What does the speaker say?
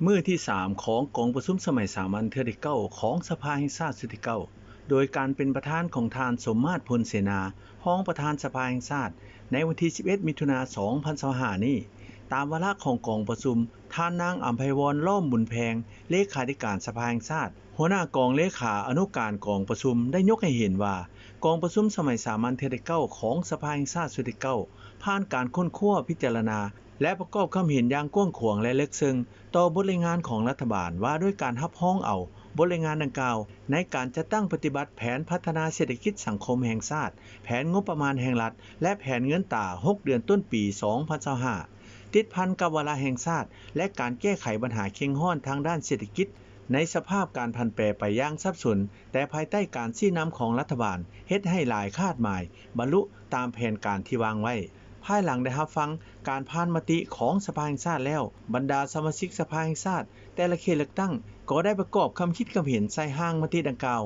ມື້ທີສາມຂອງກອງປະຊຸມສະໄໝສາມັນເທື່ອທີເກົ້າຂອງສະພາແຫ່ງຊາດຊຸດທີເກົ້າ ໂດຍການເປັນປະທານຂອງທ່ານ ສົມມາດ ພົນເສນາ ຮອງປະທານສະພາແຫ່ງຊາດ ໃນວັນທີສິບເອັດ ມິຖຸນາ ສອງພັນຊາວຫ້ານີ້. ຕາມວາລະຂອງກອງປະຊຸມ, ທ່ານນາງ ອຳໄພວອນ ລ້ອມບຸນແພງ ເລຂາທິການສະພາແຫ່ງຊາດ ຫົວໜ້າກອງເລຂາອະນຸການກອງປະຊຸມ ໄດ້ຍົກໃຫ້ເຫັນວ່າ ກອງປະຊຸມສະໄໝສາມັນເທື່ອທີເກົ້າຂອງສະພາແຫ່ງຊາດຊຸດທີເກົ້າ ຜ່ານການຄົ້ນຄວ້າ, ພິຈາລະນາ ແລະ ປະກອບຄຳເຫັນຢ່າງກວ້າງຂວາງ ແລະ ເລິກເຊິ່ງຕໍ່ບົດລາຍງານຂອງລັດຖະບານ ວ່າດ້ວຍການຮັບຮອງເອົາບົດລາຍງານດັ່ງກ່າວ ໃນການຈັດຕັ້ງປະຕິບັດແຜນພັດທະນາເສດຖະກິດສັງຄົມແຫ່ງຊາດ, ແຜນງົບປະມານແຫ່ງລັດ ແລະ ແຜນເງິນຕາຫົກເດືອນຕົ້ນປີສອງພັນຊາວຫ້າ ຕິດພັນກັບວາລະແຫ່ງຊາດ ແລະ ການແກ້ໄຂບັນຫາເຄັ່ງຮ້ອນທາງດ້ານເສດຖະກິດ ໃນສະພາບການຜັນແປໄປຢ່າງສັບສົນ, ແຕ່ພາຍໃຕ້ການຊີ້ນຳຂອງລັດຖະບານ ເຮັດໃຫ້ຫຼາຍຄາດໝາຍບັນລຸຕາມແຜນການທີ່ວາງໄວ້. ພາຍຫຼັງໄດ້ຮັບຟັງການຜ່ານມະຕິຂອງສະພາແຫ່ງຊາດແລ້ວ, ບັນດາສະມາຊິກສະພາແຫ່ງຊາດແຕ່ລະເຂດເລືອກຕັ້ງ ກໍໄດ້ປະກອບຄຳຄິດຄຳເຫັນໃສ່ຮ່າງມະຕິດັ່ງກ່າວ.